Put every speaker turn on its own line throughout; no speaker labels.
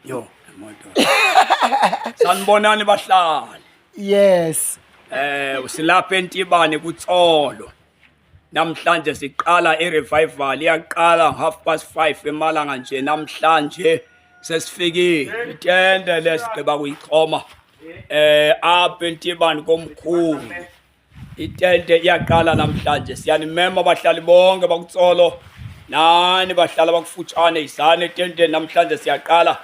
Yo, imoto. Sanibonani bahlali.
Yes.
Usilapha eNtibane kuTsolo. Namhlanje siqala i-revival, iyaqala 5:30 emalanga nje namhlanje sesifikile. Itende lesigqiba kuyixhoma. Apha eNtibane komkhulu. Itente iyaqala namhlanje. Siyanimema abahlali bonke bakuTsolo nani bahlali abakufutshane, yizani etenteni namhlanje siyaqala.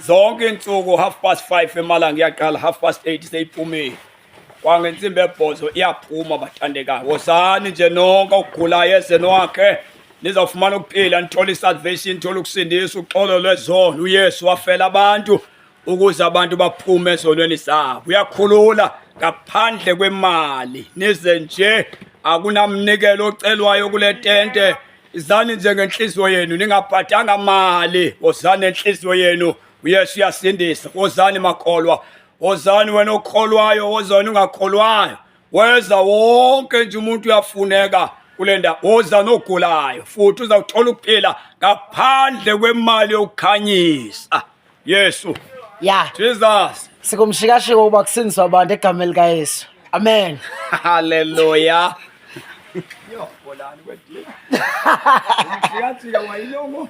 Zonke iintsuku 5:30 emalanga iyaqala, 8:30 seyiphumile. Kwangentsimbi ebhozo iyaphuma bathandekayo. Wozani nje nonke, ogulayo eze nowakhe, nizawufumana ukuphila, nithole isalvation, nithole ukusindiswa, uxolo lwezono. UYesu wafela abantu ukuze abantu baphume ezonweni zabo. Uyakhulula ngaphandle kwemali, nize nje, akunamnikelo ocelwayo kule tente. Izani nje ngenhliziyo yenu, ningaphathanga mali. Wozani nenhliziyo yenu, uYesu uyasindisa. Wozani makholwa, wozani wena okholwayo, wozani ungakholwayo, weza wonke nje umuntu uyafuneka kule ndawo. Woza nogulayo futhi uzawuthola ukuphila ngaphandle kwemali yokukhanyisa. Yesu.
Ya.
Jesus.
Sikumshikashika ukuba kusindiswa abantu egameni likaYesu. Amen.
Hallelujah. Yo, bolani kwedini. Umshikashika wayilongo.